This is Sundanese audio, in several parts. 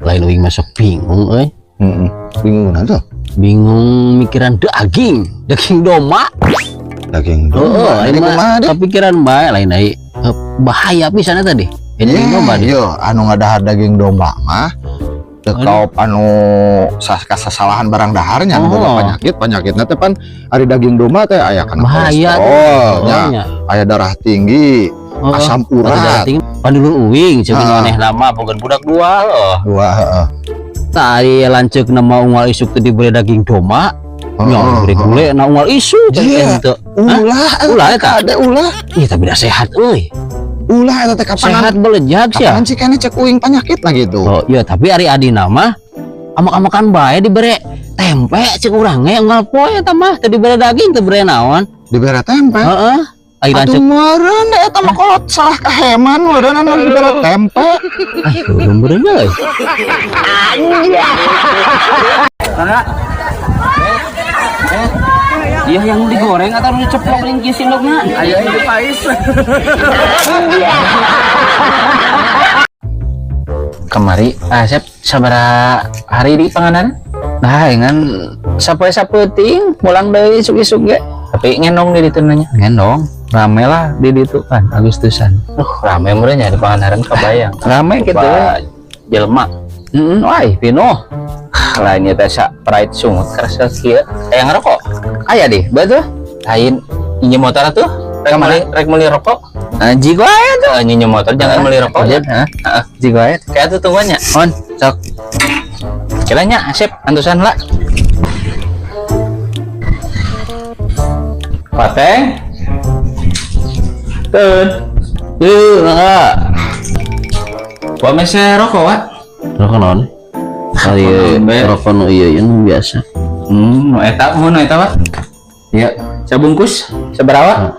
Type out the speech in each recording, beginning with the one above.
Lain uing masuk bingung euy. Heeh. Bingung tuh. Bingung mikiran daging, daging domba. Daging domba. Heeh, Ini ini kumaha deh? kepikiran bae lain ai. Bahaya pisan eta deh. Ini daging domba deh. Iya, anu ngadahar daging domba mah teu kaop anu kasasalahan barang daharnya anu boga penyakit, penyakitna teh pan ari daging domba teh aya kana Bahaya kolesterol nya, nya. Aya darah tinggi, asam urat. Tinggi. Pandulur uing ceuk maneh nama boga budak dua loh. Dua, heeh. Tadi lanceuk nama unggal isuk teh diberi daging domba. Nya diberi gule na unggal isuk teh ente. Ulah, Ulah eta. Kade ulah. Ih, tapi dah sehat euy. Ulah eta teh kapanan. Sehat belejag sia. Kapanan sih kayaknya cek uing penyakit lah gitu. Oh iya, tapi ari adina mah amak-amakan bae dibere tempe cek urang ge unggal poe eta mah teu dibere daging teu bere naon. Dibere tempe. Heeh. Ari Atuh lanceuk meureun eta mah kolot salah kaheman meureun anu dibere tempe. Ah, belum beureun euy. Iya yang digoreng atau diceplok ning kieu sindokna? Ayo ini pais. Kemari Asep sabaraha hari di Pangandaran? Nah, dengan sapoe-sapeuting mulang deui isuk-isuk ge. Tapi ngendong di ditu nanya. Ngendong, rame lah di ditu kan Agustusan. Rame meureun nya di Pangandaran kabayang. Rame gitu. Ba jelema. Heeh, wah, pino. Lainnya teh sa pride sungut kerasa kieu. Aya ngerokok. Aya deh, betul. Lain injem motor atuh. Rek meuli rokok. Nah, jigo aya tuh. Nyinjem motor jangan meuli rokok ya. Heeh. Heeh. Jigo aya. Kayak tuh tungguannya. On, sok. Kiranya Asep antusan lah. Pateng. Tun. Yuh, mangga. Gua mese rokok, Wak. Rokok naon? Ari rokok nu ieu ieu nu biasa. Nu eta mun eta, Wak. Iya. Sabungkus sabaraha?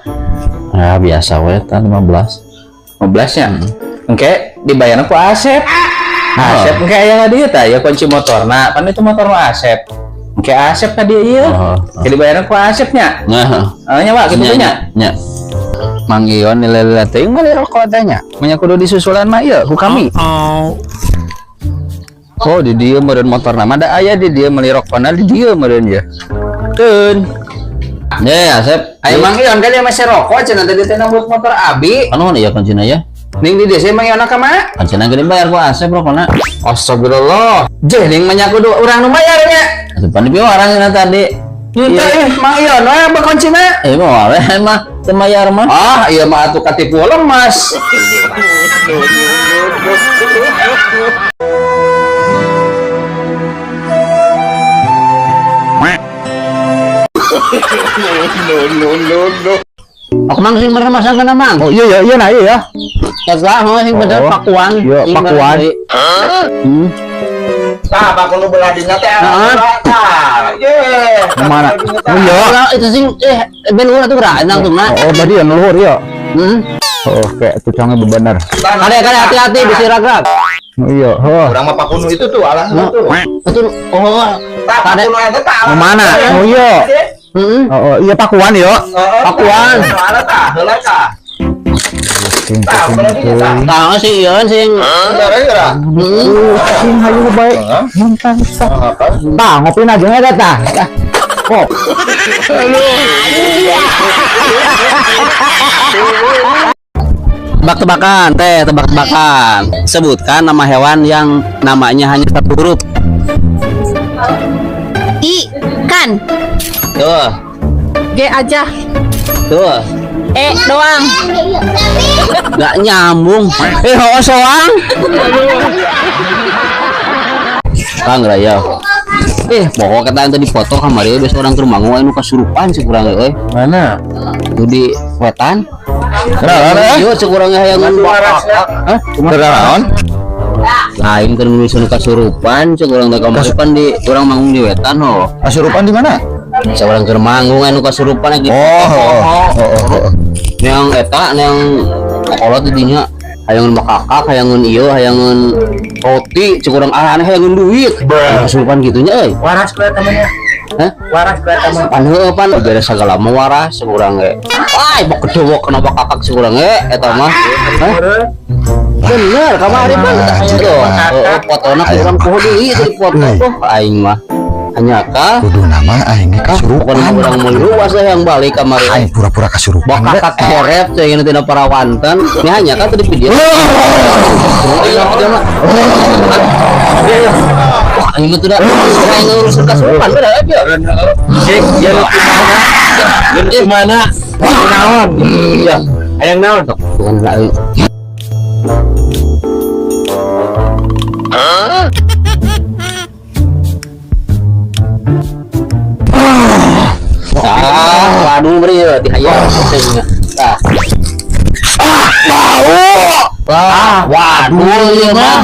Nah, biasa we eta 15. 15 nya. Engke dibayarna ku Asep. Asep engke aya ka dieu tah, ya kunci motorna. Pan itu motor mah Asep. Engke Asep ka dieu ieu. Engke dibayarna ku Asep nya. Nah, Heeh nya, Wak, kitu nya. Nya. Mang Ion nilai-nilai teuing meuli rokok teh nya. Nya kudu disusulan mah ieu ku kami. Oh, di dieu meureun motorna mah da aya di dieu meuli rokona di dieu meureun ya. Teun. Ya, Asep. Ayo Mang Ion kan dia masih rokok cenah tadi teh nambut motor abi. Anu ieu kuncina ya? Ning di desa Mang Ion ka mana? Kuncina gede bayar ku Asep rokona. Astagfirullah. Jeh ning mah nya kudu urang nu bayar nya. Atuh pan dipiwarang cenah tadi. Henteu eh Mang Ion we apa kuncina? Eh mah we mah teu mayar mah. Ah, iya mah atuh katipu lemas. Aku mang sing bener masang kana mang. Oh iya ya, iya nah iya ya. Setelah mau sing bener pakuan. Iya, pakuan. Tah, bakul nu belah dinya teh. Heeh. Tah, ye. Mana? Oh iya. Ulah itu sing ben ulah tuh gerak nang tuh mah. Oh, tadi ya luhur iya. Heeh. Oh, kayak tucangnya bebener. Kade kade hati-hati bisi ragrag. Oh iya, oh. Urang mah pakunu itu tuh alah tuh. Itu oh. Tah, pakunu eta tah. Mau mana? Oh iya. Heeh. Oh, oh iya pakuan yo. Pakuan. Alah tah, heula tah. Sing sing Tah sih ieu sing. Heeh. sing hayu bae. Muntah. Tah, ngopi aja eta tah. Kok. Tebak-tebakan, teh, tebak-tebakan. Sebutkan nama hewan yang namanya hanya satu huruf. Ikan. Tuh, G aja. Tuh. E doang. Gak nyambung. Oh, soang. Kang Raya. Pokoknya kata tadi foto kamari biasa orang ke rumah anu kasurupan sih kurang euy. Mana? Tuh di wetan. Kenapa? Yo sekurangnya hayangan Hah? Kenapa? Lain kan nulis anu kasurupan sekurang teh kamari pan di urang manggung di wetan ho. Kasurupan di mana? Seorang keur manggung anu kasurupan lagi. Oh, oh, oh, oh. Yang eta yang kolot di dinya hayangan makakak, hayangan ieu, hayangan roti, cukurang aneh hayangan duit. Kasurupan gitunya euy. Waras bae temennya. Hah? Waras bae temen. Pan heueuh pan beres sagala mah waras sakurang ge. Ai bok kedewok kenapa kakak sakurang ge eta mah. Hah? Bener, kamari pan Anjir, tuh. mah. Oh, fotona Hayang kurang poho deui itu di foto Euy. tuh aing mah. Hanya kah? Kudu nama aing ge Pokoknya kasurupan. urang meuli luas lah yang balik kamari. Aing pura-pura kasurupan. Bakal kakeret cing ini tina parawantan. Ini hanya kan tadi video. Oh, iya, iya, mah. Iya, iya. Wah, aing mah tuh dah. Aing ngurusin kasurupan udah aja. Cek, ya lu kumaha? Lu kumaha? Naon? Iya. Hayang naon? Bukan lah. Aing. Ah, waduh beri ya, dihayang. Tah. Wah, waduh ieu mah.